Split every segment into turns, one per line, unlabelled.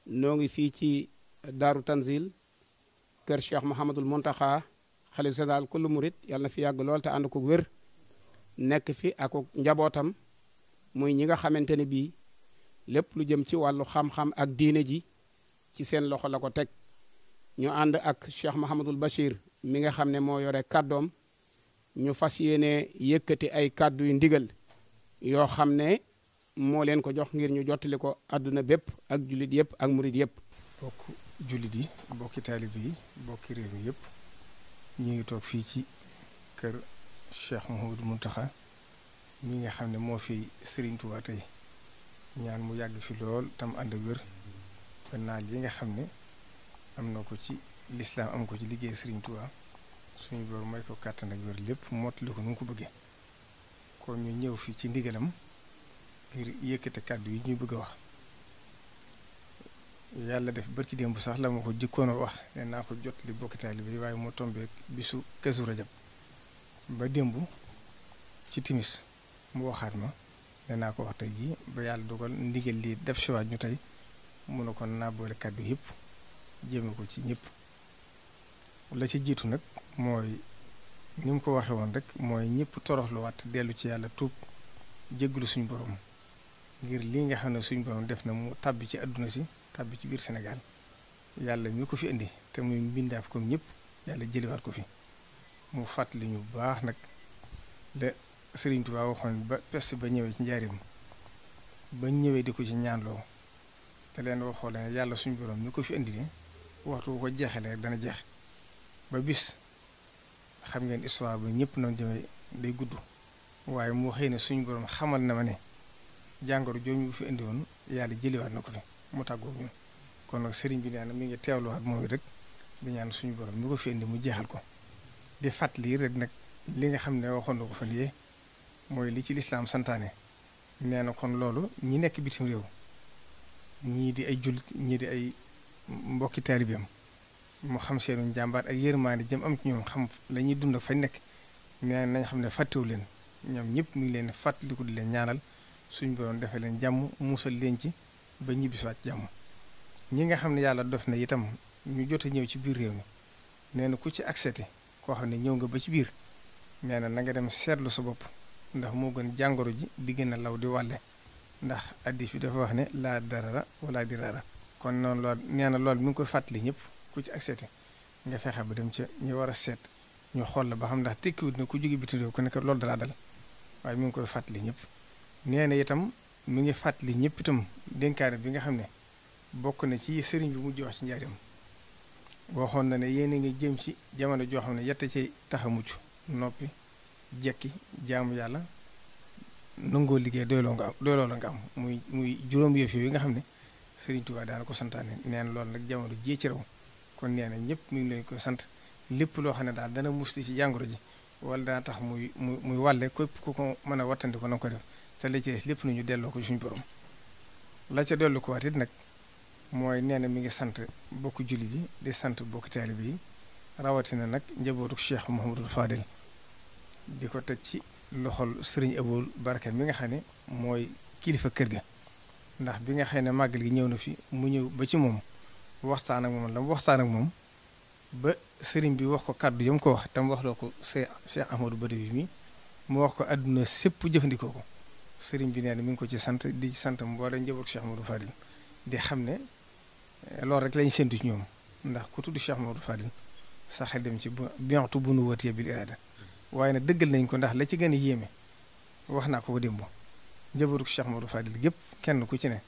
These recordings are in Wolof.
noo ngi fii ci daaru tanzil kër Cheikh Mouhamadul Mountakha xalif général kullu murit yàlla na fi yàgg lool te ànd ko wér nekk fi ak njabootam muy ñi nga xamante ne bii lépp lu jëm ci wàllu xam-xam ak diine ji ci seen loxo la ko teg ñu ànd ak Cheikh Mouhamadul Bachir mi nga xam ne moo yore kàddoom ñu fas yéene yëkkati ay kàddu yu ndigal yoo xam ne moo leen ko jox ngir ñu jottali ko àdduna bépp ak jullit yëpp ak murit yëpp.
bokk jullit yi bokki taalibe yi bokki réew mi yëpp ñu ngi toog fii ci kër Cheikh Mouhamadou Mountakha mi nga xam ne moo fi Serigne Touba tey ñaan mu yàgg fi lool tam ànd ak wér ba naal yi nga xam ne am na ko ci lislaam am ko ci liggéey Serigne Touba suñu boor may ko kàttan ak wér lépp mottali ko nu mu ko bëggee kon ñu ñëw fi ci ndigalam ngir yëkkate kàddu yi ñuy bëgg a wax yàlla def barki démb sax la ma ko jëkkoon a wax ne naa ko jot li bokki taalibe bi waaye moo tombeek bisu Kazu Rajab ba démb ci timis mu waxaat ma ne naa ko wax tey jii ba yàlla dogal ndigal lii def si waat ñu tey mun na kon naa boole kàddu yëpp jéeme ko ci ñëpp la ci jiitu nag mooy ni mu ko waxee woon rek mooy ñëpp toroxluwaat dellu ci yàlla tuub jégglu suñu borom ngir lii nga xam ne suñu borom def na mu tàbbi ci àdduna si tàbbi ci biir Sénégal yàlla mi ko fi indi te muy mbindaaf comme ñëpp yàlla jëliwaat ko fi mu fàttali ñu bu baax nag la Serigne Touba waxoon ba peste ba ñëwee ci njaarim ba ñëwee di ko ci ñaanloo te leen waxoo leen yàlla suñu borom mi ko fi indi ne waxtu ko jeexalee dana jeex ba bis xam ngeen histoire bi ñëpp noonu jëmee day gudd waaye mu xëy ne suñu borom xamal na ma ne jàngoro jooju fi indi woon yàlla jëliwaat na ko fi mu tàggoog ñun kon nag sëriñ bi nee na mi ngi teewluwaat mooy rek di ñaan suñu borom mi ko fi indi mu jeexal ko di fàttali rek nag li nga xam ne waxoon na ko fan yee mooy li ci lislaam santaane nee na kon loolu ñi nekk bitim réew ñii di ay jullit ñii di ay mbokki taalibeem mu xam seenu njàmbaar ak yërmaande jëm am ci ñoom xam la ñuy dund ak fañ nekk nee nañ xam ne fàttewu leen ñoom ñëpp mi ngi leen fàttaliku di leen ñaanal suñu borom defee leen jàmm musal leen ci ba ñibbisiwaat jàmm ñi nga xam ne yàlla def na itam ñu jot a ñëw ci biir réew mi nee na ku ci accepté koo xam ne ñëw nga ba ci biir nee na nga dem seetlu sa bopp ndax moo gën jàngoro ji di gën a law di wàlle ndax addis bi dafa wax ne laa darara wala dirara kon noonu lool nee na loolu mi ngi koy fàttali ñëpp ku ci accepté nga fexe ba dem ca ñu war a seet ñu xool la ba xam ndax tekkiwut ne ku jóge bitim réew ku nekk loolu dalaa dal waaye mi ngi koy fàttali ñëpp nee na itam mi ngi fàttali ñëpp itam dénkaane bi nga xam ne bokk na ci sëriñ bi mujj wax ci njaarim waxoon na ne yéen a ngi jëm ci jamono joo xam ne yette ci tax a mucc noppi jekki jaamu yàlla nangoo liggéey doyloo la nga am muy juróom yëf yi nga xam ne sëriñ Tuubaa daana ko santaane nee na loolu nag jamono jii ci raw kon nee na ñëpp mi ngi leen koy sant lépp loo xam ne daal dana musli ci jàngoro ji wala dana tax muy wàlle képp ku ko mën a wattandi ko na ko def te la ci des lépp nañu delloo ko suñu borom la ca dellu ko waat it nag mooy nee na mi ngi sant bokk jullit yi di sant bokk taalibe yi rawatina nag njabootu Cheikh Mouhamadul Fadil di ko teg ci loxol sëriñ Aboul Baraka mi nga xam ne mooy kilifa kër ga ndax bi nga xam ne màggal gi ñëw na fi mu ñëw ba ci moom waxtaan ak moom la mu waxtaan ak moom ba sëriñ bi wax ko kàddu yam ko wax tam wax loo ko Cheikh Ahmadou Badawi mi mu wax ko àdduna sépp jëfandikoo ko sëriñ bi nee na mi ngi ko ci sant di ci sant mboolem njabootu Cheikh Ahmadou Fadil di xam ne loolu rek lañ séntu ci ñoom ndax ku tudd Cheikh Ahmadou Fadil sa xel dem ci bientu bu nu wëtee bil irada waaye nag dëggal nañ ko ndax la ci gën a yéeme wax naa ko ba démb njabootu Cheikh Ahmadou Fadil gépp kenn ku ci ne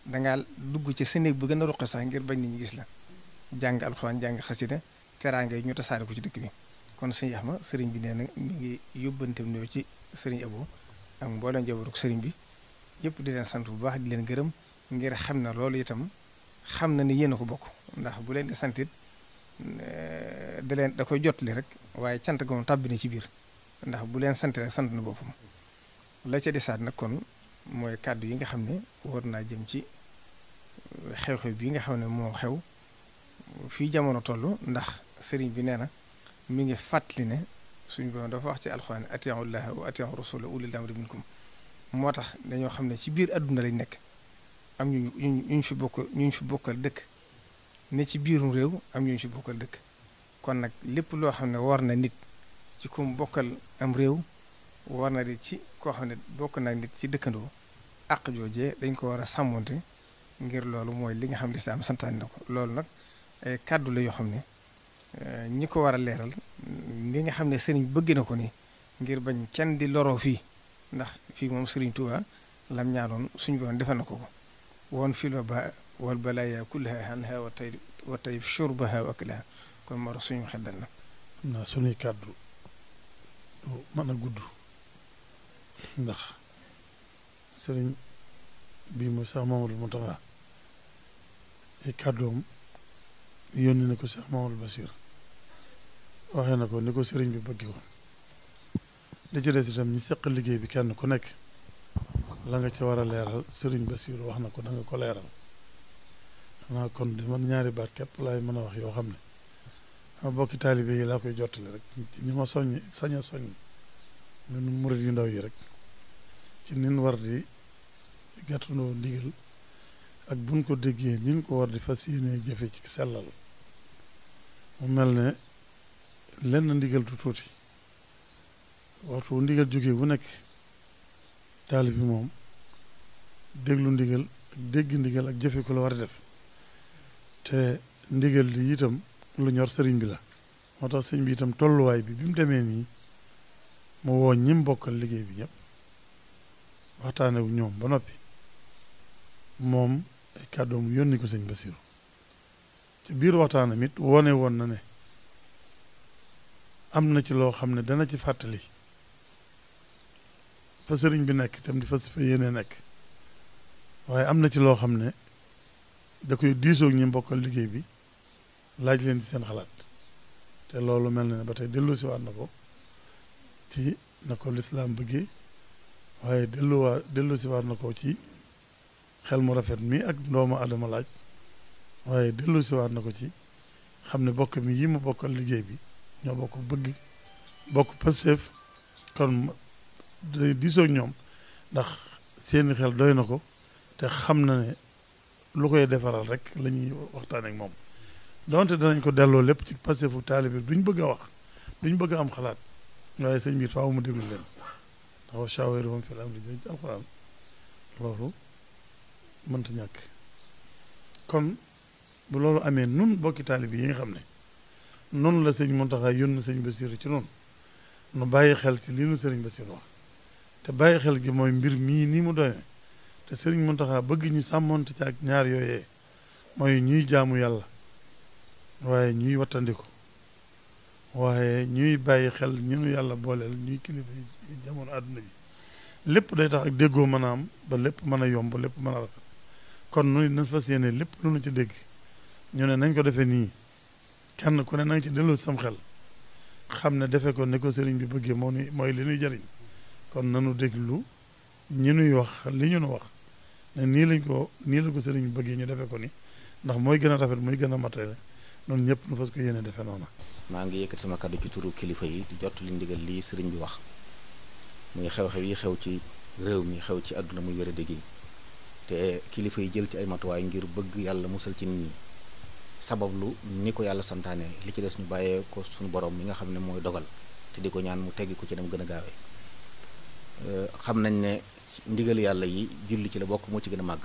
dangaa dugg ci sa néeg bu gën a ruqe sax ngir bañ nit ñi gis la jàng alxuraan jàng xasida teraanga yi ñu tasaare ko ci dëkk bi kon sëñ Axma sëriñ bi nee na mi ngi yóbbanteem ñëw ci sëriñ Abo ak mboolem njabootu sëriñ bi yëpp di leen sant bu baax di leen gërëm ngir xam na loolu itam xam na ni yéen a ko bokk ndax bu leen di santit da koy jotali rek waaye cant ga moom tàbbi na ci biir ndax bu leen sant rek sant na boppam la ca desaat nag kon mooy kàddu yi nga xam ne war naa jëm ci xew-xew bi nga xam ne moo xew fii jamono toll ndax sëriñ bi nee na mi ngi fàttali ne suñu borom dafa wax ci alxuraan atii'u llaaha wa atii'u rasuula ulil amri minkum moo tax dañoo xam ne ci biir àdduna lañ nekk am ñu fi bokkal dëkk ne ci biirum réew am ñu fi bokkal dëkk kon nag lépp loo xam ne war na nit ci ku mu bokkal am réew war na di ci koo xam ne bokk na nit ci dëkkandoo àq joojee dañ ko war a sàmmonte ngir loolu mooy li nga xam ne lislaam santaane na ko loolu nag ay kàddu la yoo xam ne ñi ko war a leeral li nga xam ne sëriñ bëgg na ko ni ngir bañ kenn di loroo fii ndax fii moom sëriñ Tuubaa lam ñaanoon suñu boon defal na ko woon fil wal balaaya kullaha anha wa tayib shurbaha wa aklaha kon moo tax suñu xel dal na.
xam naa suñuy kàddu du mën a gudd ndax sëriñ bii mooy Cheikh Mamadou Mountakha ay kàddoom yónni na ko Cheikh Mamadou Bachir waxee na ko ni ko sëriñ bi bëggee woon li ci des itam ñi seq liggéey bi kenn ku nekk la nga ci war a leeral sëriñ Bachir wax na ko da nga ko leeral xanaa kon di man ñaari baat képp laay mën a wax yoo xam ne ma bokki taalibe yi laa koy jottali rek ci ñi ma sañ a soññ ñun murit yu ndaw yi rek ci nin war di gàttandoo ndigal ak buñ ko déggee nin ko war di fas yéenee jëfe ci sellal mu mel ne lenn ndigal du tuuti waxtu ndigal jógee bu nekk taalib bi moom déglu ndigal ak dégg ndigal ak jëfe ko la war a def te ndigal li itam lu ñor sëriñ bi la moo tax sëriñ bi itam tolluwaay bi mu demee nii mu woo ñim bokkal liggéey bi ñëpp waxtaane wu ñoom ba noppi moom ay kàddoom yónni ko sëñ Basiru ci biir waxtaanam it wone woon na ne am na ci loo xam ne dana ci fàttali fa sëriñ bi nekk itam di fa yéene nekk waaye am na ci loo xam ne da koy diisoog ñi mbokkal liggéey bi laaj leen ci seen xalaat te loolu mel na ne ba tey delloosiwaat na ko ci na ko lislaam bëggee waaye delloosiwaat na ko ci xel mu rafet mi ak doomu adama laaj waaye delloosiwaat na ko ci xam ne bokk mi yi mu bokkal liggéey bi ñoo bokk bëgg bokk Pastef kon day diisoog ñoom ndax seeni xel doy na ko te xam na ne lu koy defaral rek la ñuy waxtaan ak moom donte danañ ko delloo lépp ci Pastefu taalibe duñ bëgg a wax duñ bëgg a am xalaat waaye sëñ bi faaw mu déglu leen ndax wa shaawirhum fil amri jëm ci alxuraan loolu mënta ñàkk kon bu loolu amee nun bokki taalibe yi nga xam ne noonu la sëñ Mountakha yónn sëñ Bassirou ci noonu nu bàyyi xel ci lii nu sëriñ Bassirou wax te bàyyi xel gi mooy mbir mii nii mu doyee te sëriñ Mountakha bëgg ñu sàmmonte ci ak ñaar yooyee mooy ñuy jaamu yàlla waaye ñuy wattandiku waaye ñuy bàyyi xel ñu nu yàlla booleel ñuy kilifa yi jamono àdduna ji lépp day tax ak déggoo mën a am ba lépp mën a yomb lépp mën a rafet kon nu nañ fas yéene lépp lu nu ci dégg ñu ne nañ ko defee nii kenn ku ne na nga ci delloo sam xel xam ne defe ko ne ko sëriñ bi bëggee moo ni mooy li ñuy jariñ kon nanu déglu ñi nuy wax li ñu nu wax ne nii la ko sëriñ bi bëggee ñu defe ko ni ndax mooy gën a rafet mooy gën a matale noonu ñëpp nu fas ko yéene defe noonu.
maa ngi yëkkat sama kàddu ci turu kilifa yi di jot li ndigal lii sëriñ bi wax muy xew-xew yi xew ci réew mi xew ci àdduna muy wér-dëgg yi te kilifa yi jël ci ay matuwaay ngir bëgg yàlla musal ci nit ñi sabablu ni ko yàlla santaane li ci des ñu bàyyee ko suñu borom mi nga xam ne mooy dogal te di ko ñaan mu teggi ko ci dem gën a gaawee xam nañ ne ndigal yàlla yi julli ci la bokk moo ci gën a màgg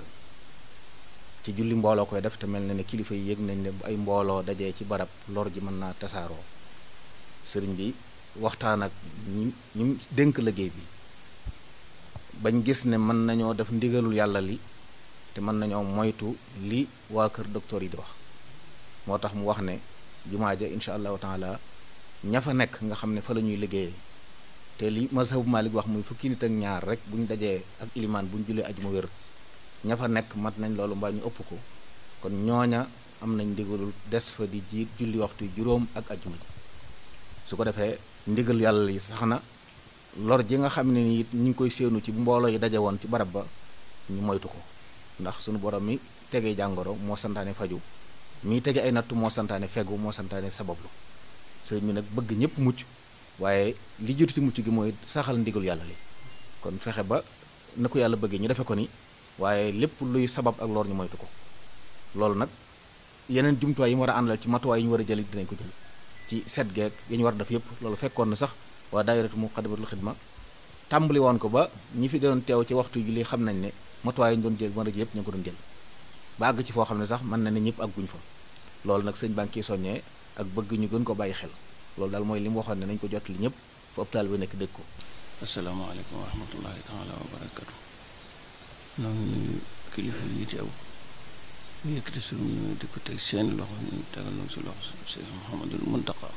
ci julli mbooloo koy def te mel na ne kilifa yi yëg nañ ne ay mbooloo dajee ci barab lor ji mën naa tasaaroo sëriñ bi waxtaan ak ñi dénk liggéey bi bañ gis ne mën nañoo def ndigalul yàlla li te mën nañoo moytu li waa kër docteur yi di wax moo tax mu wax ne jumaa ja incha allahu taala ña fa nekk nga xam ne fa la ñuy liggéeyee te li mazhabu Malik wax muy fukki nit ak ñaar rek bu ñu dajee ak ilimaan bu ñu julee ajuma wér ña fa nekk mat nañ loolu mbaa ñu ëpp ko kon ñooña am nañ ndigalul des fa di jiit julli waxtu juróom ak ajuma ji su ko defee ndigal yàlla yi sax na lor ji nga xam ne ni it ñu ngi koy séenu ci mbooloo yi daje woon ci barab ba ñu moytu ko ndax sunu borom mi tegee jàngoro moo santaane faju mi tege ay nattu moo santaane fegu moo santaane sabablu sëriñ bi nag bëgg ñëpp mucc waaye li jiitu ci mucc gi mooy saxal ndigal yàlla li kon fexe ba na ko yàlla bëggee ñu defe ko ni waaye lépp luy sabab ak lor ñu moytu ko. loolu nag yeneen jumtuwaay yi mu war a àndal ci matuwaay yi ñu war a jël dinañ ko jël ci set geek yi ñu war a def yëpp. loolu fekkoon na sax waa daayiratu Muqaddamatul Xidma tàmbali woon ko ba ñi fi doon teew ci waxtu ji li xam nañ ne matuwaay yi ñu doon jël mën a jël yëpp ñu ngi ko doon jël ba àgg ci foo xam ne sax mën na ne ñëpp àgguñ fa. loolu nag sëñ baa ngi ciy soññee ak bëgg ñu gën ko bàyyi xel. loolu daal mooy li mu waxoon ne nañ ko jot li ñëpp fa hôpital bi nekk dégg ko.
asalaamaaleykum wa rahmatullahi taala wa barakatu. noo ngi nuyu kilifa yi teew ñu yëkkati suñu nuyu di ko teg seeni loxo ñu tegal nañ si loxo Cheikh Mouhamadul Mountakha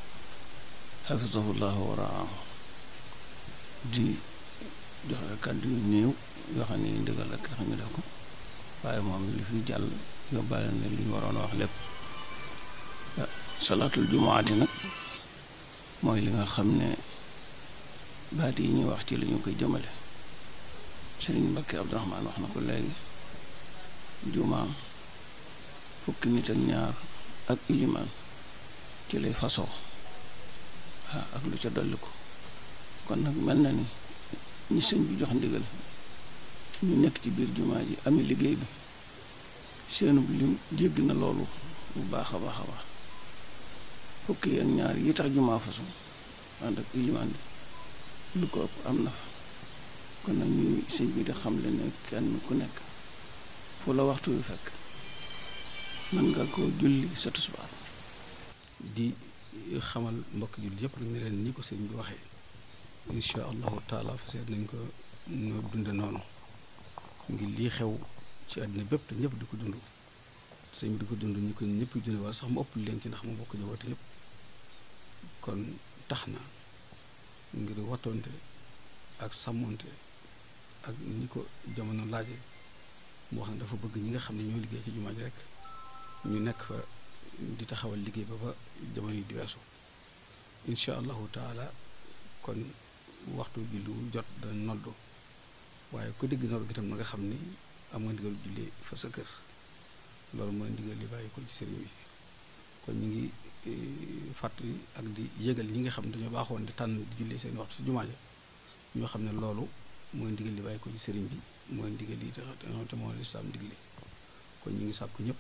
xafisahullahu wa raahu di joxe kàddu yu néew yoo xam ne ndigal la tax ñu def ko waaye moom li fi jàll yóbbaale na li ñu waroon a wax lépp. salaatul jumaati nag mooy li nga xam ne baat yi ñuy wax ci la ñu koy jëmale. Sëriñ Mbacké Abdourahmane wax na ko léegi jumaa fukki nit ak ñaar ak ilimaan ci lay fasoo ak lu ca dolli ko. kon nag mel na ni ñi sëñ bi jox ndigal ñu nekk ci biir jumaa ji amee liggéey bi seenu lim jégg na loolu bu baax a baax a baax. fukki ak ñaar yi tax jumaa fasu ànd ak ilimaan bi lu ko ëpp am na fa. kon nag ñuy sëñ bi di xam le ne kenn ku nekk fu la waxtu wi fekk mën nga koo julli sa tisbaar.
di xamal mbokk julli yëpp rek ne leen ni ko sëñ bi waxee incha allahu taala fa seet nañ ko noo dunde noonu ngir lii xew ci àddina bépp te ñëpp di ko dund sëñ bi di ko dund ñi ko ñëpp dund wala sax mu ëpp leen ci ndax mu bokk jaboote ñëpp kon tax na ngir wattonte ak sàmmonte ak ni ko jamono laaje mu wax ne dafa bëgg ñi nga xam ne ñoo liggéey ci jumaa ji rek ñu nekk fa di taxawal liggéey ba jamono yi di weesu incha allahu taala. kon waxtu julli jot dana noddu waaye ku dégg noddu gi tam na nga xam ni am nga ndigal julli fa sa kër loolu mooy ndigal li bàyyi ko ci sëriñ bi. kon ñu ngi fàttali ak di yëgal ñi nga xam ne dañoo baaxoon di tànn di julli seen waxtu ci jumaa ja ñoo xam ne loolu mooy ndigal li bàyyi ko ci sëriñ bi mooy ndigal li te moo lislaam digle. kon ñu ngi sàkku ñëpp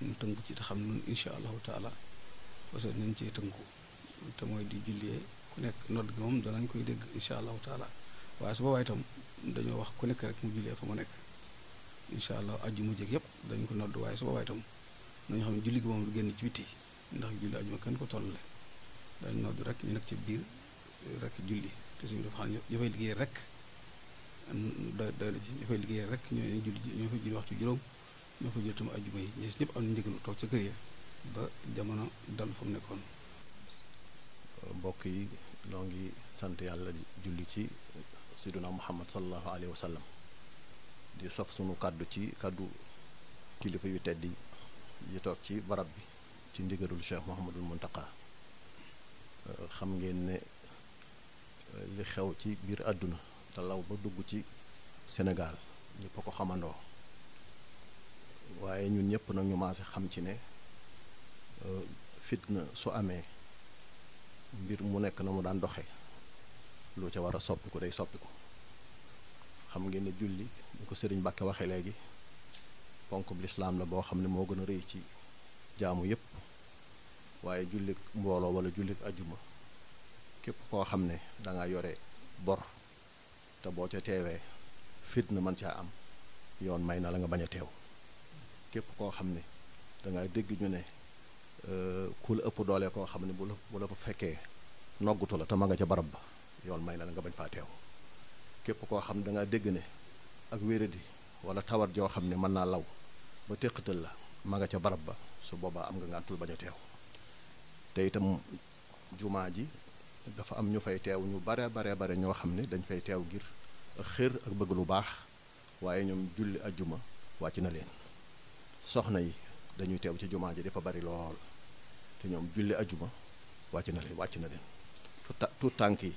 ñu tënku ci te xam ne incha allahu taala parce que nañ cee tënku te mooy di jullee ku nekk nodd gi moom danañ koy dégg incha allahu taala waaye su boobaa itam dañoo wax ku nekk rek mu jullee fa mu nekk incha allah aju mu jëg yëpp dañ ko nodd waaye su boobaa itam nañu xam ne julli gi moom du génn ci witti ndax julli ajuma kenn ko tollale dañ nodd rek ñu nekk ci biir rek julli te suñu dafa xam ne ñu fay liggéey rek doy na ci ñu fay liggéey rek ñoo fay julli waxtu juróom ñoo fay jël tam ajuma yi ñi ñëpp am na ndigal toog ca kër ya ba jamono dal fa mu nekkoon.
mbokk yi noo ngi sant yàlla di julli ci sayyiduna Muhammad sallallahu alayhi wa sallam di sof sunu kàddu ci kàddu kilifa yu tedd yi toog ci barab bi ci ndigalul Cheikh Mouhamadul Mountakha. xam ngeen ne li xew ci biir àdduna te law ba dugg ci Sénégal ñëpp a ko xamandoo waaye ñun ñëpp nag ñu maase xam ci ne fitna su amee mbir mu nekk na mu daan doxe lu ca war a soppiku day soppiku. xam ngeen ne julli ñu ko sëriñ Mbàkke waxee léegi ponk bu lislaam la boo xam ne moo gën a rëy ci jaamu yépp waaye jullik mbooloo wala jullik ajjuma képp koo xam ne danga yore bor te boo ca teewee fitna mën caa am yoon may na la nga bañ a teew. képp koo xam ne danga dégg ñu ne ku la ëpp doole koo xam ne bu la fa fekkee noggutu la te ma nga ca barab ba yoon may na la nga bañ faa teew. képp koo xam ne danga dégg ne ak wéradi wala tawat joo xam ne mën naa law ba téqatal la ma nga ca barab ba su boobaa am nga ngàntul bañ a teew. te itam jumaa ji dafa am ñu fay teew ñu bare ñoo xam ne dañ fay teew ngir xër ak bëgg lu baax waaye ñoom julli ajjuma wàcc na leen. soxna yi dañuy teew ci jumaa ji dafa bari lool te ñoom julli ajjuma wàcc na leen. tuut tànk yi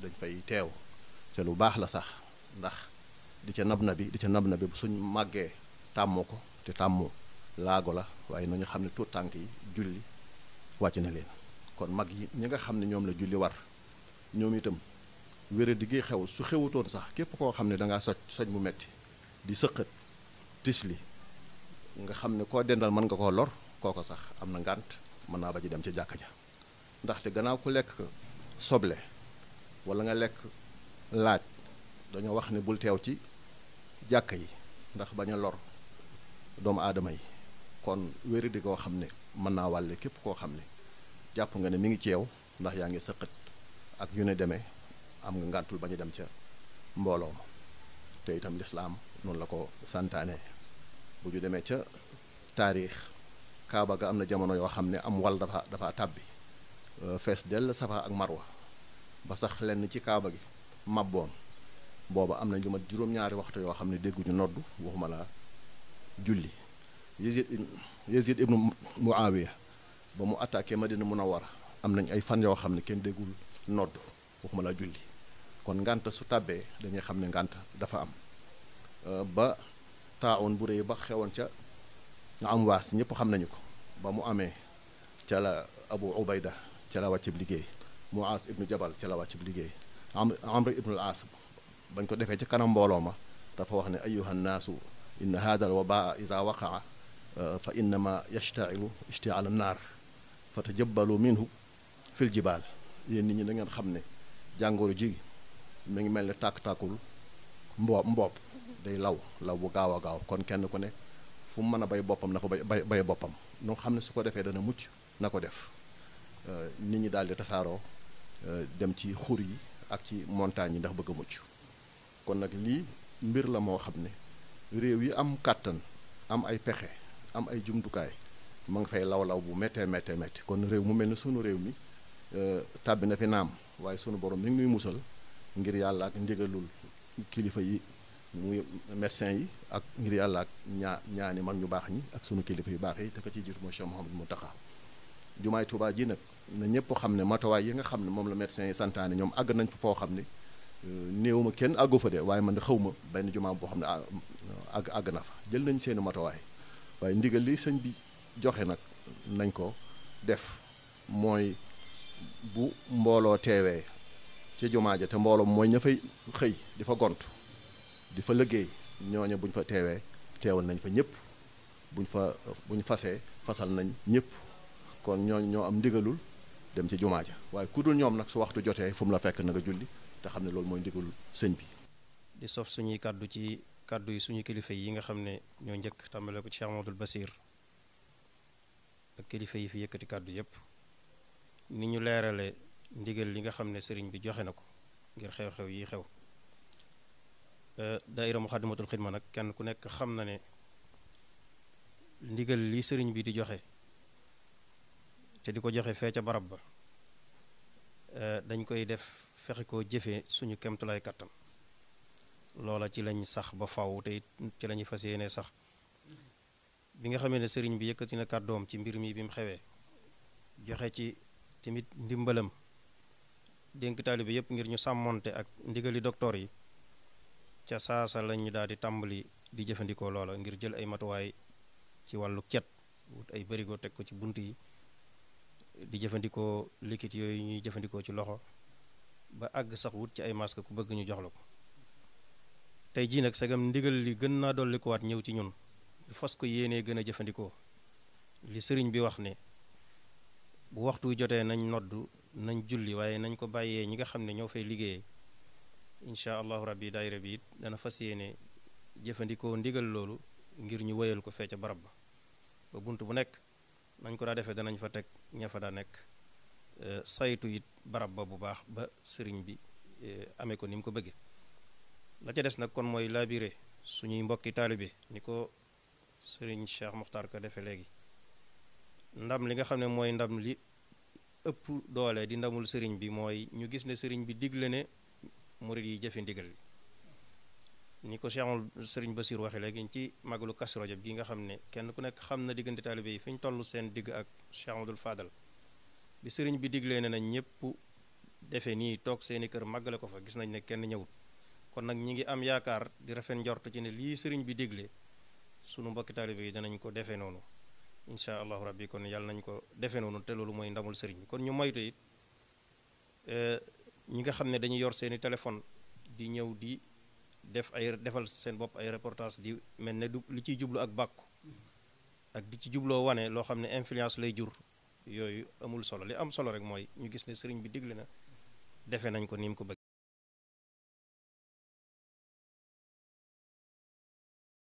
dañ fay teew te lu baax la sax ndax di ca nab na bi bu suñ màggee tàmmoo ko te tàmmu laago la waaye nañu xam ne tuut tànk yi julli wàcc na leen. kon mag yi ñi nga xam ne ñoom la julli war ñoom itam wéradi gi xew su xewutoon sax képp koo xam ne dangaa soj mu metti di sëqat
tisli nga xam ne koo dendal mën nga koo lor kooko sax am na ngànt mën naa ba ji dem ca jàkka ja ndaxte gannaaw ku lekk soble wala nga lekk laaj dañoo wax ne bul teew ci jàkka yi ndax bañ a lor doomu aadama yi kon wéri di koo xam ne mën naa wàlle képp koo xam ne jàpp nga ne mi ngi ci yow ndax yaa ngi sëqat ak yu ne demee am nga ngàntul bañu dem ca mbooloo ma te itam lislaam noonu la ko santaane bu ñu demee ca taarix kaaba ga am na jamono yoo xam ne am wal dafa tàbbi fees dell safa ak marwa ba sax lenn ci kaaba gi mabboon booba am nañ lu mat juróom-ñaari waxtu yoo xam ne dégguñu noddu waxuma la julli Yazid ibnu Muawiya ba mu attaqué Madina Munawwara am nañ ay fan yoo xam ne kenn déggul noddu waxuma la julli kon ngànt su tàbbee dañuy xam ne ngànt dafa am ba taawoon bu rëy ba xewoon ca am waas ñëpp xam nañu ko ba mu amee ca la Abu Ubayda ca la wàccib liggéey Muaz ibnu Jabal ca la wàccib liggéey Amr ibnu al-As bañ ko defee ci kanam mbooloo ma dafa wax ne ayyuha nnaasu inna hada al wabaa ida waqaa fa innama yashtailu ishtiaal an-naar fa tajabbalu minhu fil jibaal yéen nit ñi da ngeen xam ne jàngoro ji mi ngi mel ne tàkk-tàkkul mboob day law bu gaaw a gaaw kon kenn ku ne fu mu mën a bay boppam na ko bay boppam noo xam ne su ko defee dana mucc na ko def nit ñi daal di tasaaroo dem ci xur yi ak ci montagne yi ndax bëgg a mucc kon nag lii mbir la moo xam ne réew yi am kàttan am ay pexe am ay jumtukaay ma nga fay law bu méttee métti kon réew mu mel ne sunu réew mi tàbbi na fi naam waaye sunu borom mi ngi nuy musal ngir yàlla ak ndigalul kilifa yi muy médecin yi ak ngir yàlla ak ñaani mag ñu baax ñi ak sunu kilifa yu baax yi te ko ciy jiitu mooy Cheikh Mouhamadou Mountakha jumaay Touba ji nag na ñëpp xam ne matuwaay yi nga xam ne moom la médecin yi santaane ñoom àgg nañ fa foo xam ne néew ma kenn àggu fa de waaye man de xaw ma benn jumaa boo xam ne àgg na fa jël nañ seeni matuwaay waaye ndigal li sëñ bi joxe nag nañ ko def mooy bu mbooloo teewee ci jumaa ja te mbooloo mooy ña fay xëy di fa gont di fa liggéey ñooñe buñ fa teewal nañ fa ñëpp buñ fasee fasal nañ ñëpp kon ñoo am ndigalul dem ci jumaa ja waaye ku dul ñoom nag su waxtu jotee fu mu la fekk na nga julli te xam ne loolu mooy ndigalul sëñ bi.
di sof suñuy kàddu ci kàddu yi suñu kilifa yi nga xam ne ñoo njëkk tàmbale ko ci Cheikh Amadou Basir ak kilifa yi fi yëkkati kàddu yépp ni ñu leerale ndigal li nga xam ne sëriñ bi joxe na ko ngir xew-xew yi xew daayira Muxaddamatul Xidma nag kenn ku nekk xam na ne ndigal li sëriñ bi di joxe te di ko joxe fee ca barab ba dañ koy def fexe koo jëfee suñu kemtulaay kattan loola ci lañ sax ba faw te ci lañuy fas yéene sax bi nga xamee ne sëriñ bi yëkkati na kàddoom ci mbir mi bi mu xewee joxe ci tamit ndimbalam dénk taalibe yépp ngir ñu sàmmonte ak ndigali docteur yi ca saasa lañu daal di tàmbali di jëfandikoo loola ngir jël ay matuwaay ci wàllu cet wut ay barigo teg ko ci bunt yi di jëfandikoo liquide yooyu ñuy jëfandikoo ci loxo ba àgg sax wut ci ay masque ku bëgg ñu jox la ko tey jii nag sagam ndigal li gën naa dolli ko waat ñëw ci ñun fas ko yéenee gën a jëfandikoo li sëriñ bi wax ne bu waxtu jotee nañ noddu nañ julli waaye nañ ko bàyyee ñi nga xam ne ñoo fay liggéeyee incha allahu rabbi daayira bi it dana fas yéene jëfandikoo ndigal loolu ngir ñu wéyal ko fee ca barab ba bunt bu nekk nañ ko daa defee danañ fa teg ña fa daa nekk saytu it barab ba bu baax ba sëriñ bi amee ko ni mu ko bëggee la ca des nag kon mooy labiré suñuy mbokki taalibe ni ko sëriñ Cheikh Mokhtar Ka defee léegi ndam li nga xam ne mooy ndam li ëpp doole di ndamul sëriñ bi mooy ñu gis ne sëriñ bi digle ne murid yi jëfe ndigal li ni ko sëriñ Basir waxe léegi ci magalu Kazu Rajab gi nga xam ne kenn ku nekk xam na diggante taalibe yi fi ñu toll seen digg ak Cheikh Amadou Fadal bi sëriñ bi diglee ne nañ ñëpp defe nii toog seeni kër màggale ko fa gis nañ ne kenn ñëwut kon nag ñi ngi am yaakaar di rafet njort ci ne lii sëriñ bi digle sunu mbokki taalibe yi danañ ko defee noonu incha allahu rabbi kon yàlla nañ ko defee noonu te loolu mooy ndamul sëriñ bi kon ñu moytu it ñi nga xam ne dañuy yor seeni téléphone di ñëw di defal seen bopp ay reportage di mel ne du li ciy jublu ak bàkku ak di ci jubloo wane loo xam ne influence lay jur yooyu amul solo li am solo rek mooy ñu gis ne sëriñ bi digle na defe nañ ko ni mu ko bëgg